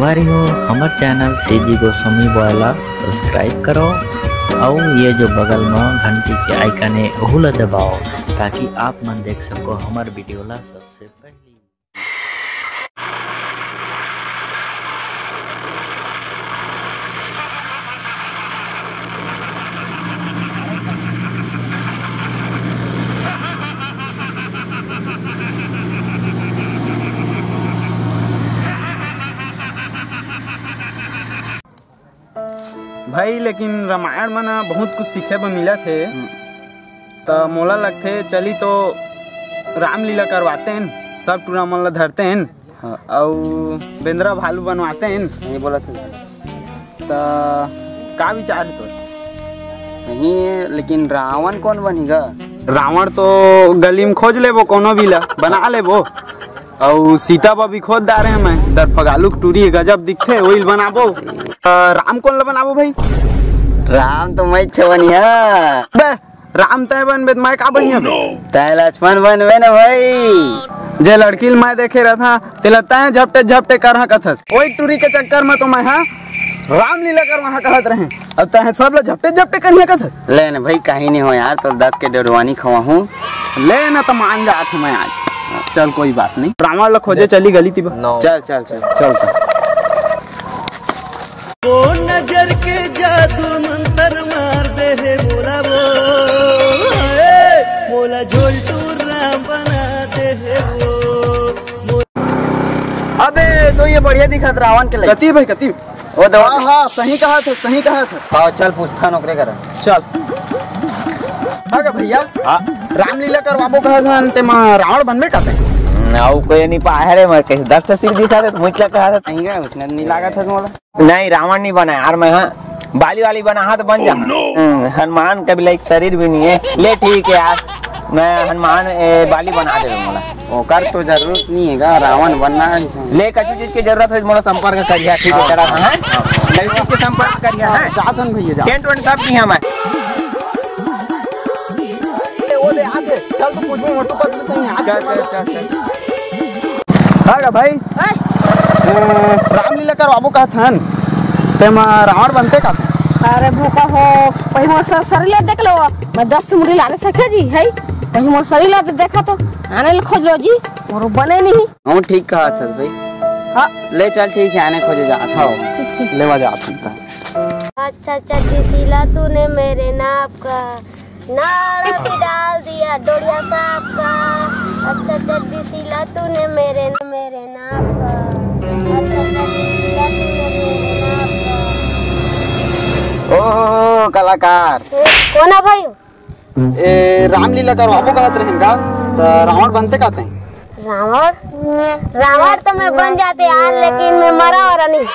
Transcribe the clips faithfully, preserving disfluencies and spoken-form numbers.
संगवारी हो, हमर चैनल सीजी गोस्वामी बॉय ला सब्सक्राइब करो, अउ ये जो बगल म घंटी के आइकन हे, ओहू ला दबाओ, ताकि आप मन देख सको हमर वीडियो ला सबसे पहली। भाई, लेकिन रामायण म ना बहुत कुछ सीखे बर मिलत हे। हम्म। त मोला लगथे, चली तो रामलीला करवाते हैं, सब टूरा मन ला धरते हैं। हाँ। अउ बेंदरा भालू बनवाते हैं। नहीं बोला था। त का विचार है तोर? सही है, लेकिन रावण कौन बनेगा? रावण तो गली में खोज लेबो, कोनो भी ला बना लेबो। अउ सीता बर भी खोज डारे हंव मैं, दरफगालू के टूरी गजब दिखथे, ओइल बनाबो। अ, राम कोन ला बनाबो भाई? राम तो मैं छवनिया। बे, राम तय बनबे त मैं का बनिया बे? तय लक्ष्मण बनबे न भाई। जे लड़की ल मैं देखे रहथा, तेला तय झपटे झपटे करहा कथस। ओई टूरी के चक्कर में तो मैं हा रामलीला करवाहा कहत रहे। अब तय सब ला झपटे झपटे करिया कथस। ले न भाई, कहीं नहीं हो यार, तो दस के डेढ़वानी खवाहूँ। ले न, त मान जात हूँ मैं आज। चल, कोई बात नहीं, रावण ला खोजे चली गली तिबा। चल, चल, चल। चल, चल। वो नजर के जादू मंतर मार दे हे मोला वो, ए, मोला झोलटू राम बना दे हे वो। अबे, तो ये बढ़िया दिखत रावण के लइका। कति भाई, कति? वो दवा हाँ, हाँ, सही कहा था, सही कहा था। हाँ, चल पूछता नौकरी करा। चल। हाँ का भैया? हाँ। रामलीला करवाबो कहा था, अंते में रावण बनबे का ते? हम्म, अउ कोई नहीं पाए रे, मैं कहीं दस ठो सिर दिखा दे, तो मुझ क्या कहा था? नहीं गया, उसने नहीं लागा था मोला। नहीं, रावण नहीं बना यार, मैं हाँ, बाली वाली बना हाँ तो बन जा। हम्म, हनुमान का भी लाइक शरीर भी नहीं है। ले ठीक है यार, मैं हनुमान, ए, बाली बना दे मोला। ओकर तो जरूरत नहीं है गा, रावण बनना है इसमें। ले, कछु चीज की जरूरत हो, मोला संपर्क करिया, ठीक है, हाँ, करा हाँ, हाँ। लड़की के संपर्क करिया, हाँ, हाँ। जात हन भैया, जात। टेंट वेंट सब दिया मैं। ए, वो दे, आ दे। चल, तू पूछ, मोटू पतलू सही है। चल, चल, चल, चल। हाँ गा भाई। ए, रामलीला करवाबो कहत हन, तेमा रावण बनते का? अरे भोका हो, पही मोर सर-, सरीला देख लो, मैं दस मुड़ी लाने सके जी, है? पही मोर सरीला दे-, देखा तो, आने ले खोज लो जी, मोर बने नहीं। हूँ, ठीक कहा थस भाई। हाँ। ले चल, ठीक है, आने खोजे जात हूँ। ठीक, ठीक। लेवा जात हूँ। अच्छा चड्डी सिला तूने मेरे नाप का, नाड़ा भी डाल दिया डोड़िया सांप का। अच्छा चड्डी सिला तूने मेरे, मेरे नाप का। अच्छा चड्डी सिला तूने मेरे नाप का। ओहो, कलाकार। ए, कौन है भाई? ए, रामलीला करवाबो कहत रहेन का, त रावण बनते का तैं? रावण? रावण तो मैं बन जाते यार, लेकिन मैं मरा वरा नहीं।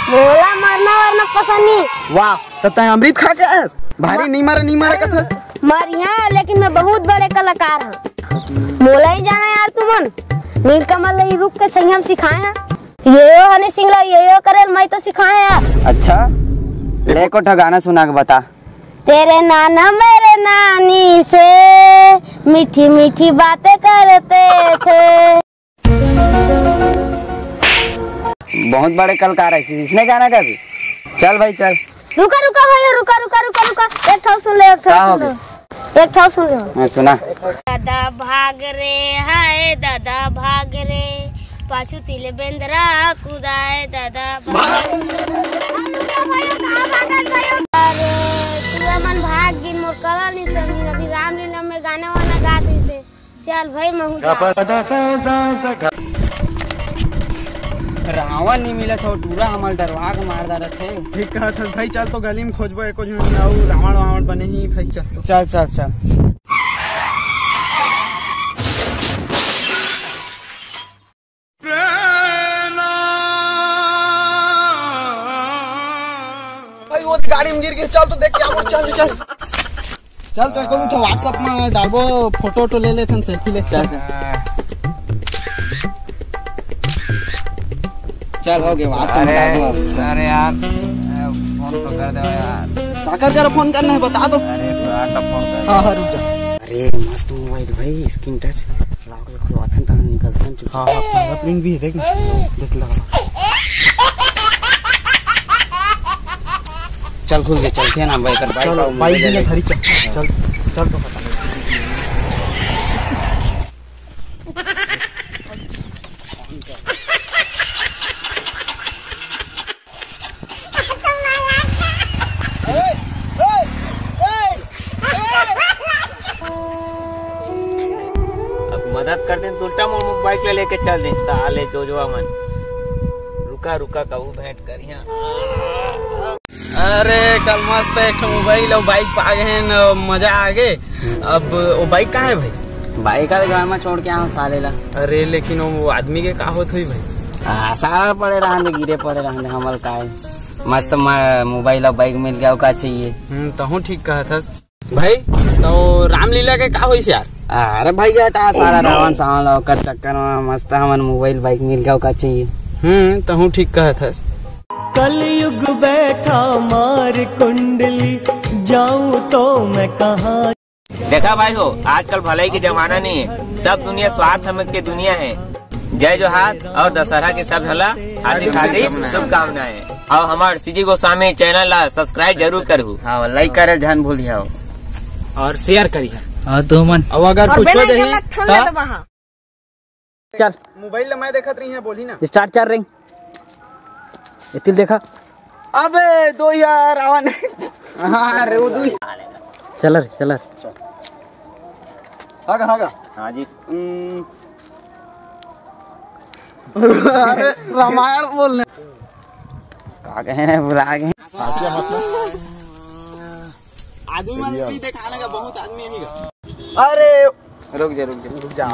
मोला मरना वरना पसंद नहीं। वाह, त तैं अमृत खा के आयस? भारी नहीं मरे, नहीं मरे कथस? मरिहा, लेकिन मैं बहुत बड़े कलाकार हूँ। मोला ही जाना यार तुमन। नीलकमल ही रुख के छैया म सिखाए हैं। ये यो हनी सिंह ला, ये यो करेल, मैं तो सिखाए यार। अच्छा, ले एको ठो गाना सुना के बता। तेरे नाना मेरे नानी से मीठी मीठी बातें करते थे। बहुत बड़े कलाकार है, इसने गाना गा भी। चल भाई चल। रुका, रुका भाई, रुका, रुका, रुका, रुका। एक ठो सुन ले, एक ठो का सुन हो ले। गया? एक ठो सुन ले। हाँ, सुना। दादा भाग रे, हाय दादा भाग रे, पाछू तिले बेंदरा कुदाए दादा भाग। अरे, टूरा मन भाग गिन, मोर कला नहीं सही, अभी रामलीला में गाना वाना गा देते। चल भाई, महू जा। रावण नहीं मिलत हो, टूरा हमल डरवा के मार डारत हे। ठीक कहत हस भाई, चल तो गली में खोजबो एको झन अउ रावण वावण बने ही भाई, चल तो। चल, चल, चल। भाई, वो तो गाड़ी में गिर गए, चल तो देख के आओ, चल, चल। चल तो एको WhatsApp में डालबो, फोटो वोटो ले लेथन, selfie ले। चल, चल। चल, हो गया, WhatsApp में अरे, डाल दो। अरे यार, फोन तो कर दो यार। काकर कर फोन करना है, बता दो। अरे, एक सौ आठ का फोन कर। हाँ, हाँ, रुक जा। अरे, मस्त मोबाइल भाई, screen touch। लाओ, खुलवाथन, तब निकलथन, चुप। हाँ, हाँ, fingerprint भी है, देख ना। देख, लगा। चल खुल के चलथे ना भाई, कर बाइक चल, आऊ बाइक मोबाइल ले ले। घरी चल, चल, चल तो। अब मदद कर दे तो उल्टा मोर बाइक ले लेके चल दे साले जोजवा मन। रुका रुका कहूँ भेंट करिया। अरे कल मस्त एक ठो मोबाइल अउ बाइक पा गए हैं न, मजा आ गए। अब वो बाइक कहाँ है भाई? बाइक का घर में छोड़ के आया हूँ साले ला। अरे लेकिन वो आदमी के का होत हुई भाई? आ, साला पड़े रहने, गिरे पड़े रहने, हमल का है। मस्त म-, मोबाइल अउ बाइक मिल गया, का चाहिए? हम्म, तहूँ ठीक कहा था। भाई, तो रामलीला के का होइस यार? अरे भाई, हटा सारा रावण सावण ला, ओकर चक्कर में मस्त हमन मोबाइल बाइक मिल गया, का चाहिए? हम्म, तहूँ ठीक कहत हस। कलयुग बैठा मार कुंडली, जाऊं तो मैं कहाँ। देखा भाई हो, आजकल भलाई के जमाना नहीं है, सब दुनिया स्वार्थ में के दुनिया है। जय जोहार और दशहरा के सब होला हार्दिक हार्दिक शुभकामनाएं। और हमार सीजी गोस्वामी चैनल ला सब्सक्राइब जरूर करू। हाँ, लाइक करे झन भूलिया। और शेयर करिए। और तू मन। अब अगर और कुछ हो बेल आइकन जाही ला ठन तो ला दबाहा। चल। मोबाइल ला मैं देखत रही है, बोली ना। स्टार्ट चल रही। इतिल देखा। अबे दो यार, आवा नहीं। हाँ रे, वो दो। चल रे, चल रे। हागा, हागा। हाँ जी। हम्म। अरे, रामायण बोलने। का कहे रे, बुला गए। आदमी मन भी दिखाने का बहुत आदमी ही का। अरे, रुक जा, रुक जा, रुक जा।